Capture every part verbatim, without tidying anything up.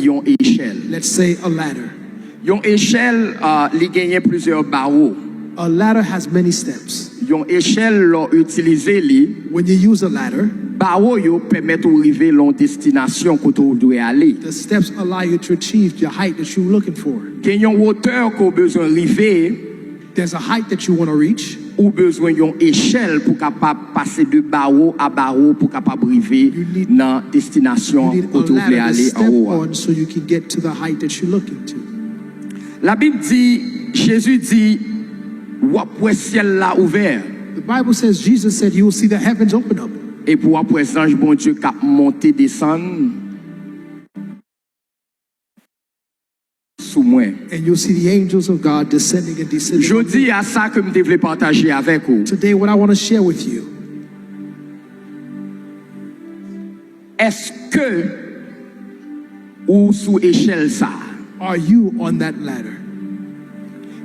yon echèl. Let's say a ladder. Yon echèl, uh, li genyen plizyè bawo. A ladder has many steps. Yon echèl, lè w itilize li, When you use a ladder, bawo yo pèmèt ou rive lan destinasyon kote w dwe ale. The steps allow you to achieve your height that you're looking for. Gen yon wotè ke w bezwen rive, There's a height that you want to reach. Ou bezwen yon echèl pou kapab pase de bawo a bawo pou kapab rive nan destinasyon kote w vle ale anwo a. So you can get to the height that you're looking to. Labib di, Jezi di, w ap wè syèl la ouvè. The Bible says Jesus said you will see the heavens open up. Epi w ap wè zanj Bondye k ap monte desann sou mwen. And you'll see the angels of God descending and descending. Jodi a, sa ke m te vle pataje avèk ou. Today, what I want to share with you. Èske ou sou echèl sa? Are you on that ladder?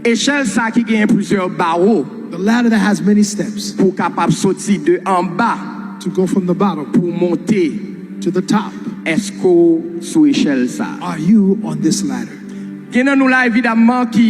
Echèl sa ki genyen plizyè bawo. The ladder that has many steps. Pou w kapab soti de anba. To go from the bottom. Pou w monte. To the top. Èske w sou echèl sa? Are you on this ladder? Gen nan nou la evidamman ki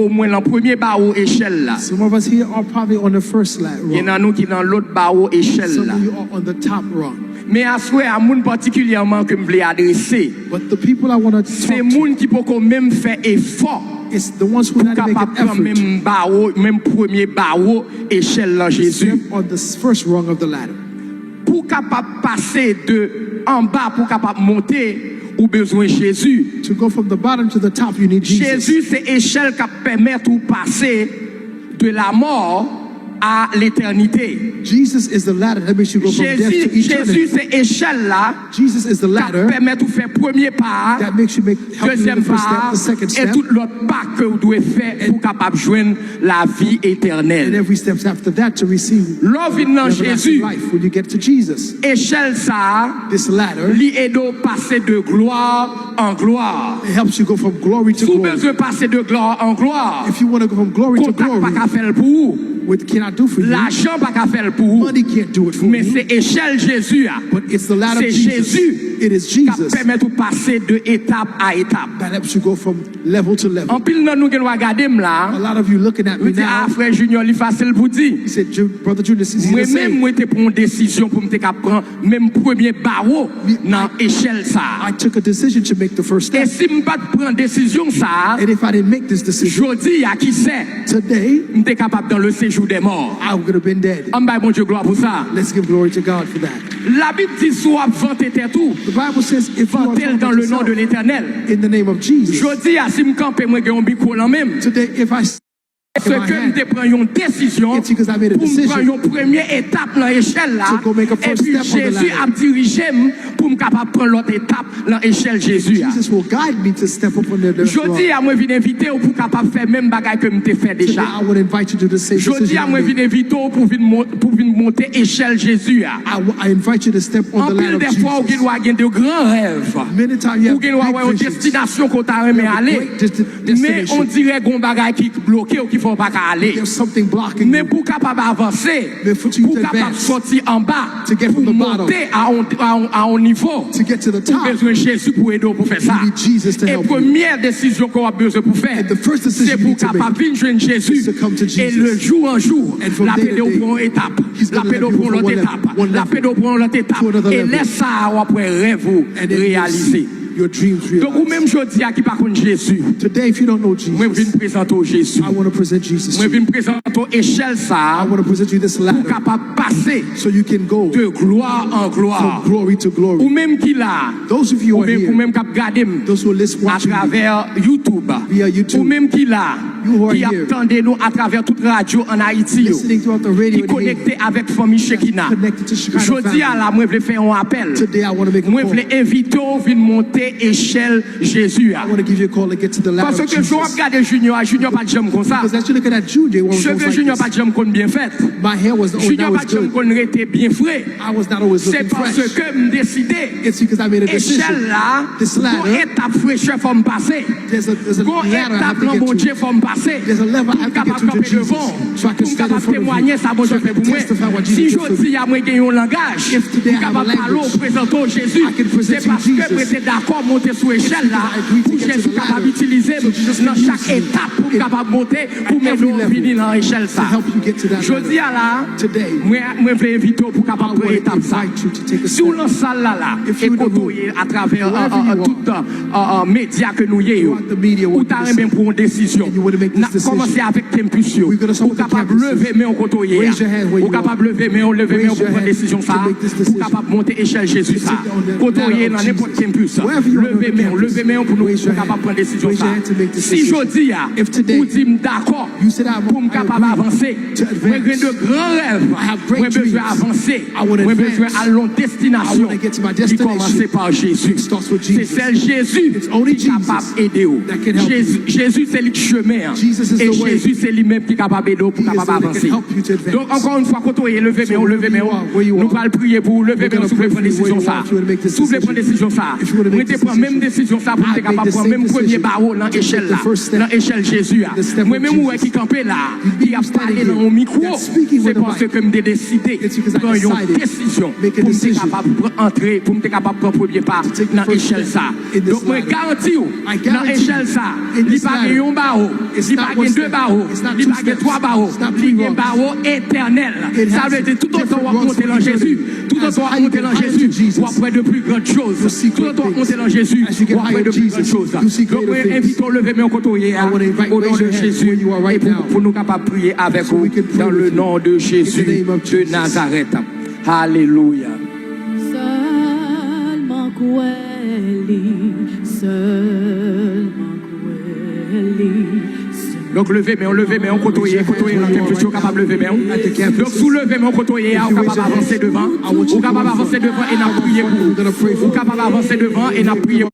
omwen lan premye bawo echèl la. Some of us here are probably on the first ladder. Gen nan nou ki nan lòt bawo echèl la. Some of you are on the top rung. Men aswè a, moun patikilyèman ke m vle adrese, But the people I want to se talk to moun ki poko menm fè efò is the ones who pou not even kapab make an pran effort menm bawo, menm premye bawo echèl lan to Jezi. Step on the first rung of the ladder. Pou kapab pase de anba, pou kapab monte, ou bezwen Jezi. To go from the bottom to the top, you need Jesus. Jezi se echèl k ap pèmèt ou pase de la mort à l'éternité. Jesus is the ladder that makes you go from death Jezi, to eternity. Jezi se echèl la Jesus is the k ap ladder pèmèt ou fè premye pa a, that makes you make help you in the dezyèm pa first step, a, the second e step, tout lòt pa ke w dwe fè pou w kapab jwenn lavi and etènèl. Every steps after that to receive. Lè w vin nan Everlasting Jezi, life when you get to Jesus. Echèl sa a, This ladder li ede w pase de glwa an glwa. It helps you go from glory to Si w glory. Bezwen pase de glwa an glwa, If you want to go from glory to kontak pa glory, ka fè l pou ou. What cannot do for you, Lajan pa ka fè l pou ou. Money can't do it for Men you. Se echèl Jezi a. But it's the ladder Se of Jesus. Jezi It is k ap Jesus pèmèt ou pase de etap a etap. That helps you go from level to level. Anpil nan nou gen dwa gade m la. A lot of you looking at Yo me di, "Ah, now, Frè Junior, li fasil pou di." He said, "Ju- Brother Junior, this is easy to Mwen menm, say." Mwen te pran yon desizyon pou m te ka pran menm premye bawo nan echèl sa a. I took a decision to make the first E step. Si m pa t pran desizyon sa a, And if I didn't make this decision jodi a, ki sè, today, m te kapab dans le séjour des morts. I would have been dead. Ann bay Bondye glwa pou sa. Let's give glory to God for that. Labib di, si w ap vante tèt ou, The Bible says, if you are vante l dans le nom de l'Éternel. In the name of Jesus. Jodi a, si m kanpe, mwen gen yon mikwo lan men m. Today, if I Paske m te pran yon desizyon It's because I made a pou m pran decision. Yon premye etap nan echèl la. To go make a first Epi step on the Jezi ladder. Ap dirije m pou m kapab pran lòt etap nan echèl Jezi a. Jesus will guide me to step up on the next Jodi rung. A, mwen vin envite w pou w kapab fè menm bagay ke m te fè Today, deja. I would invite you to do the same Jodi decision a, I mwen made. Vin envite w pou w vin mon- pou w vin monte echèl Jezi a. I, w- I invite you to step on the ladder Anpil of dè fwa, ou gen Jesus. Dwa gen de gran rèv. Many times you Ou have gen dwa wè yon big visions. Destinasyon ke w ta renmen You have a ale. great desti- Men on destination. Dirè gen yon bagay ki bloke w, ki fè w pa ka ale. There's something blocking Men you. Pou w kapab avanse, But for you pou to w kapab advance, soti anba, to get pou from the monte bottom, a yon, a yon, a yon nivo, to get to the ou top, bezwen Jezi pou ede w pou fè sa. You need Jesus to E help you. Premyè desizyon ke w ap bezwen pou fè, And the first decision se you pou w need to kapab make vin jwenn Jezi. is to come to E Jesus. Le jou an jou, And from l ap day ede to w day, pran yon etap. He's L ap gonna ede w help you pran from lòt one etap. level, one L ap level. Ede w pran yon lòt etap. To another E level. Lè sa a, w ap wè rèv ou And then you reyalize. see your dreams Donk, ou menm realized. Jodi a ki pa konn Jezi, Today, if you don't know mwen vin Jesus, Prezante w Jezi. I want to present Jesus Mwen to you. Vin prezante w echèl sa I a want to present you this pou w ladder kapab pase so you can go de glwa an glwa. from glory to Ou glory. Menm ki la, Those of you ou who are menm, ou here, menm k ap gade m those who are listening, watching me atravè YouTube, via YouTube, ou menm ki la, you who are ki ap here, tande nou atravè tout radyo ann Ayiti yo, listening throughout the radio ki in Haiti, konekte avèk fanmi Shekinah. Connected to Shekinah Jodi a family. La, mwen vle fè yon apèl. Today, I want to make a Mwen call. Vle envite w vin monte echèl Jezi a. I want to give you a call to get to the ladder of Paske jan w ap Jesus. Gade Junior a, Junior pa t janm konsa. Because as you look at that Junior, it wasn't Cheve like Junior this. Pa t janm konn byen fèt. My hair was always, Junior now Pa it's t janm good. Konn rete byen fre. I was not always Se looking fresh. Paske m deside It's because I made a echèl decision. La, This gon ladder, etap frechè fò m pase. There's a, there's a Gon ladder I have etap to lan get Bondye to. Fò m pase pou m kapab kanpe devan w, pou m kapab temwaye sa Bondye fè pou mwen. Si jodi a mwen gen yon langaj, m kapab pale w, prezante w Jezi, se paske mwen te dakò monte sou echèl la pou Jezi kapab itilize m nan chak etap pou m kapab monte, pou mennen w vini nan echèl sa. Jodi a la, mwen, mwen vle envite w pou w kapab pran etap sa. Si w nan sal la la, e kote w ye atravè tout medya ke nou ye yo, ou ta renmen pran yon desizyon, n ap kòmanse avèk campus yo. Ou kapab leve men w kote w ye a. Ou kapab leve men w, leve men w pou pran desizyon sa a, pou w kapab monte echèl Jezi sa a. Kote w ye nan nenpòt campus, leve men w, leve men w pou nou, pou w kapab pran desizyon sa a. Si jodi a, ou di m dakò pou m kapab avanse, mwen gen de gran rèv, mwen bezwen avanse, mwen bezwen al nan destinasyon ki kòmanse pa Jezi. Se sèl Jezi ki kapab ede w. Jezi, Jezi se li k chemen an. E Jezi se li menm ki kapab ede w pou w kapab avanse. Donk, ankò yon fwa, kote w ye, leve men w, leve men w. Nou pral priye pou ou, leve men w si w vle pran desizyon sa a. Si w vle pran desizyon sa a. Mwen te pran menm desizyon sa a pou m te kapab pran menm premye bawo nan echèl la, nan echèl Jezi a. Mwen menm ou wè ki kanpe la, ki ap pale nan yon mikwo, se paske m te deside pran yon desizyon pou m te kapab pran antre, pou m te kapab pran premye pa nan echèl sa a. Donk, mwen garanti w, nan echèl sa a, li pa gen yon bawo, li pa gen de bawo, li pa gen twa bawo, li gen bawo etènèl. Sa vle di, toutotan w ap monte nan Jezi, toutotan w ap monte nan Jezi, w ap wè de pli grann choz. Toutotan w ap monte nan Jezi, w ap wè de pli grann choz. Donk, mwen envite w leve men w kote w ye a, o non de Jezi, e pou, pou nou kapab priye avèk ou, dans le nom de Jésus de Nazareth. Alelouya. Sèlman kwè li, sèlman kwè li. Donk, leve men w, leve men w, kote w ye, kote w ye nan campus yo, w kapab leve men w. Donk, si w leve men w kote w ye a, ou kapab avanse devan. Ou kapab avanse devan e n ap priye pou ou. Ou kapab avanse devan e n ap priye.